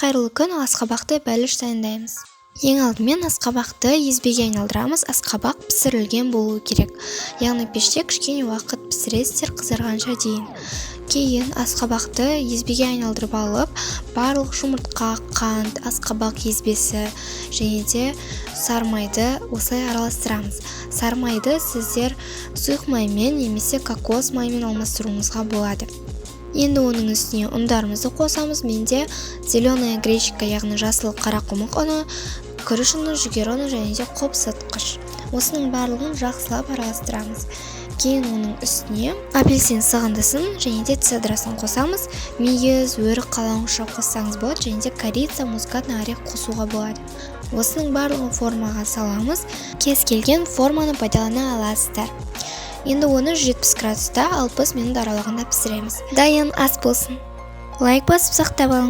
Қайырлы күн! Асқабақты бәліш дайындаймыз. Ең алдымен асқабақты езбеге айналдырамыз. Асқабақ пісірілген болуы керек, яғни пеште кішкене уақыт пісіресіздер, қызарғанша дейін. Кейін асқабақты езбеге айналдырып алып, барлық жұмыртқа, қант, асқабақ езбесі және де сары майды осылай араластырамыз. Сары майды сіздер сұйық маймен немесе кокос майымен алмастыруыңызға болады. Енді оның үстіне ұндарымызды қосамыз. Менде зеленая гречка, яғни жасыл қарақұмық ұны, күріш ұны, жүгері ұны және де қопсытқыш. Осының барлығын жақсылап араластырамыз. Кейін оның үстіне апельсин сығындысын және де цедрасын қосамыз. Мейіз, өрік қалауыңызша қоссаңыз болады және де корица, мускатный орех қосуға болады. Осының барлығын формаға саламыз. Кез келген форманы пайдалана аласыздар. Енді оны 170 градуста 60 минут аралығында пісіреміз. Дайын! Ас болсын! Лайк басып, сақтап алыңыз.